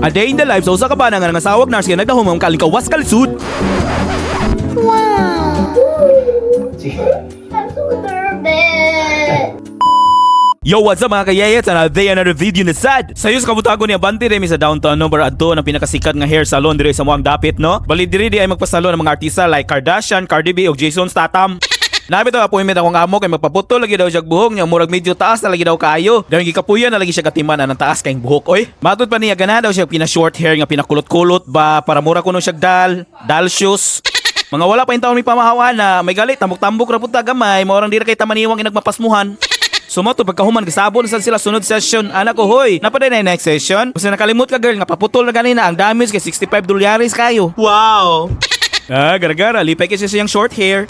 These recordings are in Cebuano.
A day in the life sa usa ka bana nga nangasawag nurse kay nagdahom ang kalingkawas kalisud. Wow. Sige. I'm so nervous. Yo, what's up, mga kayayets? Another day, another video na sad. Sayo sa kabutagon niya, bante remi sa downtown, no? Para adto ng pinakasikat nga hair salon dire sa muang dapit, no? Bali diri di ay magpasalon ang mga artista like Kardashian, Cardi B ug Jason Statham. Nabi to appointment akong amo kay magpaputol lagi daw siya buhok niya, murag medyo taas na lagi daw kaayo. Dayon gikapuyan na lagi siya katiman anang taas kayong buhok oy. Matud pa niya gana daw siya pina short hair nga pinakulot-kulot ba para mura kuno siya dal, dal shoes. Mga wala pa yung taon may pamahawa na may galit tambok-tambok ra pud ta gamay, mao rang di ra kay tamaniwang inagmapasmuhan. Sumoto pagkahuman gasabon sad sila sunod session. Anak ko, hoy, napaday na yung next session. Basta nakalimot ka, girl, nga paputol na ganina ang damage kay 65 dolyares kayo. Wow! Ah, gara-gara, lipay kasi siyang short hair.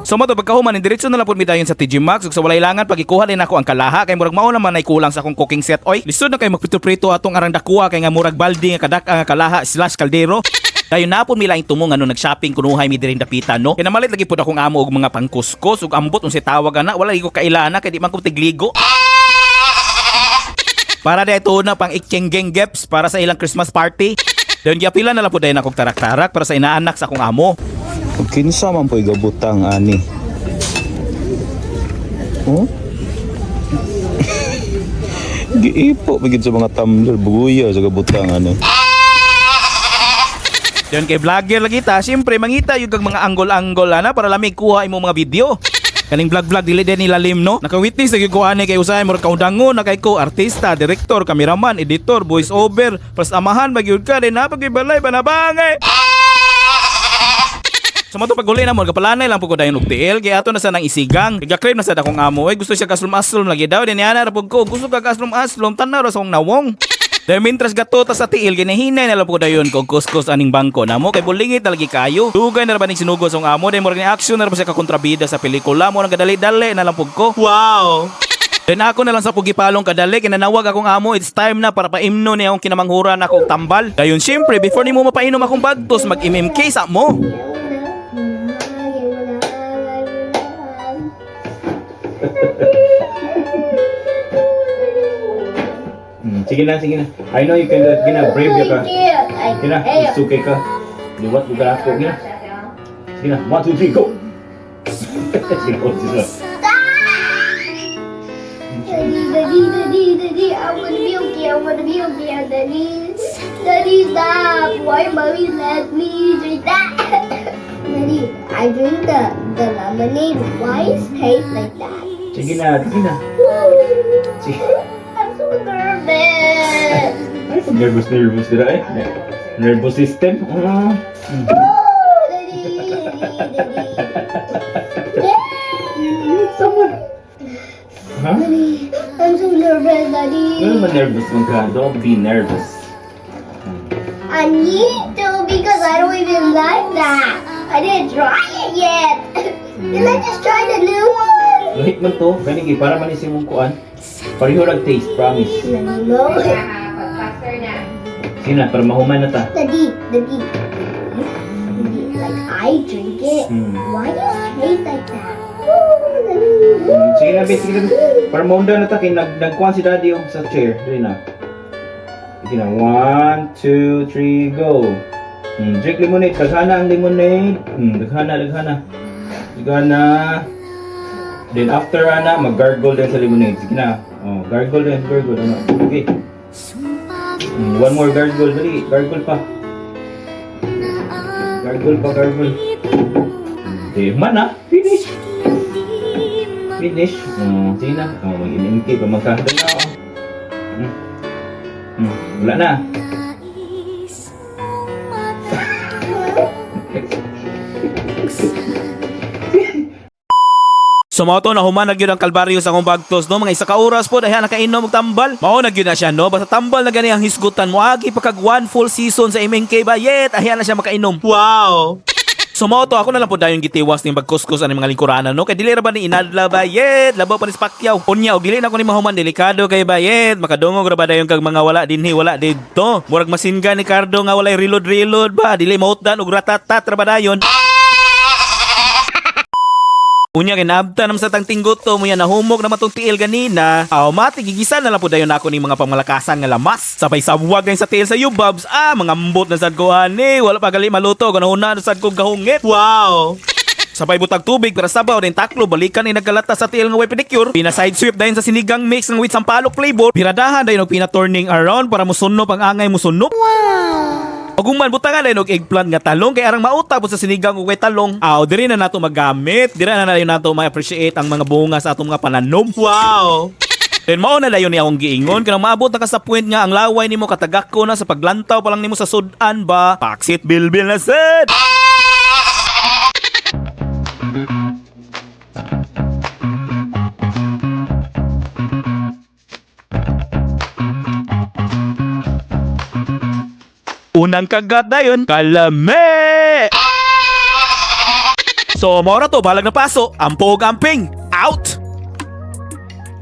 So mo to pagkahuman, diretso na lang pud mi dayon sa TJ Maxx ug sa walay langan pagikuha din ako ang kalaha kay murag mao naman ay kulang sa akong cooking set oy. Lisod na kay magprito-prito atong arang dakuha kay nga murag balde nga kadak ang kalaha slash kaldero. Dayon na pud mi laing tumo nga no nag-shopping kunuhay mi diri dapitan, no. Kay namalit lagi pud akong amo og mga pangkuskus ug ambot unsay tawag ana, wala ko kailana kay di man ko tigligo. Para dito na pang ikyenggeng geps para sa ilang Christmas party. Dayon giapila na lang pud dayon akong tarak-tarak para sa inaanak sa akong amo. Ug kinsa man po'y gabutang ani? Oh? Giipo pa gid sa mga tumbler, buguya sa gabutang ani. Dayon kay vlogger lagi ta, siyempre mangita yung kag mga anggol-anggol ana para lamig kuha imo mga video. Kaning vlog-vlog dili din nilalim, no. Naka-witness lagi ko ani kay usahay murag kaundangon na kay ko artista, direktor, cameraman, editor, voice over, plus amahan magyud ka din na pagibalay panabangay. Sa so, pag na mo, kapalanay lang po ko dayon og tiil, kaya ato na sa nang isigang. Giga-crave na sad akong amo, ay gusto siya kaslum-aslum lagi daw, din ana ra pud ko, gusto ka kaslum-aslum, tanaw ra sa akong nawong. Dahil mintras gato ta sa tiil, ginahinay na lang po dayon kog kuskus aning bangko namo kay bulingit na lagi kayo. Dugay na ra ba ning sinugod sa akong amo, dahil murag ni action na ra ba siya kakontrabida sa pelikula mo nang gadali-dali na lang pud ko. Wow! Then ako na lang sa pugipalong kadali, kinanawag akong amo, it's time na para paimno niya akong kinamanghuran ako og tambal. Dayon syempre, before nimo mapainom akong bagtos, mag-MMK sa mo. Sige na, sige na. I know you can do it. Gina, brave ka. Gina, sukay ka. Liwat mo ka ako. Gina. Sige na. One, two, three, go! Sige, go, sige. Daddy, daddy, daddy, daddy, I wanna be okay, I wanna be okay, daddy. Daddy, stop. Why mommy let me drink that? Daddy, I drink the lemonade. Why is taste like that? Sige na, sige na. Sige. I'm so nervous. Ay, pag nervous, nervous dira eh. Nervous system. Ah. Oh, daddy, daddy, daddy. Sama. Ha? Daddy, I'm so nervous, daddy. Ano naman nervous man ka? Don't be nervous. I need to because I don't even like that. I didn't try it yet. Can I just try the new one? Lahit man to. Gani kay para man mong kuan. Pareho rag taste, promise. No. Sige na, para mahuman na ta. Daddy, daddy. Daddy, like I drink it. Why does it taste like that? Oh, daddy. Sige na, babe, sige na, babe. Para maunda na ta kay nagkuan si daddy og sa chair. Dali na. Sige na. One, two, three, go. Drink lemonade. Daghana ang lemonade. Daghana, daghana. Daghana. Then after ana, mag-gargle din sa lemonade. Sige na. Oh, gargle din, gargle. Ano? Okay. One more gargle. Dali, gargle pa. Gargle pa, gargle. Di man na. Finish. Finish. Oh, sige na. Oh, mag-MMK pa magkahanda na. Oh. Wala na. So mao to, nahuman na gyud ang kalbaryo sa akong bagtos, no, mga isa ka oras po dahil nakainom og tambal. Mao na gyud na siya, no, basta tambal na gani ang hisgutan mo agi pa kag one full season sa MNK ba yet ahiya na siya makainom. Wow! So mao to, ako na lang po dayon gitiwas ning bagkuskus ani mga lingkuranan, no, kay dili ra ba ni inadla ba yet labaw pa ni Pacquiao. Unya og dili na ko ni mahuman, delikado kay ba yet makadungog ra ba dayon kag mga wala dinhi wala didto. Murag masinga ni Cardo nga walay reload reload ba, dili mautdan og ratatat ra ba dayon. Unya kay naabta naman sa tang tinggoto mo yan nahumok na matong tiil ganina. Automatic gigisa na lang po dayon nako ni mga pangmalakasan nga lamas. Sabay sabwag din sa tiil sa yubabs. Ah, mga ambot na sad ko ani. Wala pa gali maluto ganahuna na sad ko gahungit. Wow. Sabay butag tubig para sabaw din taklo balikan ni nagkalata sa tiil nga way pedicure. Pina side sweep dayon sa sinigang mix ng with sampalok flavor. Piradahan dayon og pina turning around para musunop ang angay musunop. Aguman butangan dayon og eggplant nga talong kay arang mauta po sa sinigang ug way talong. Aw, diri na nato magamit. Diri na dayon nato ma-appreciate ang mga bunga sa atong mga pananom. Wow. Then mao na dayon ni akong giingon kanang maabot na ka sa point nga ang laway nimo katagako na sa paglantaw pa lang nimo sa sudan ba. Paksit bilbil na sad. Unang kagat dayon, kalame! So, mao ra to, balag na paso, ampog amping, out!